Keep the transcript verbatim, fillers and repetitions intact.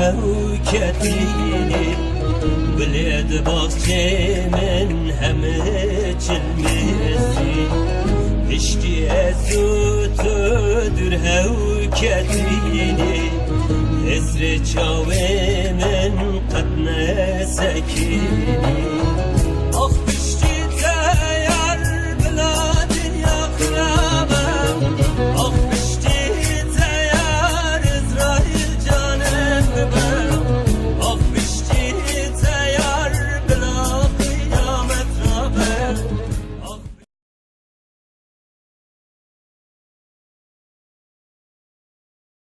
Ew ketînî, gulê di baxçê min heme çilmizî. Piştî ez û tu dûr hew ketînî, hizrê çawê min qet nesekînî.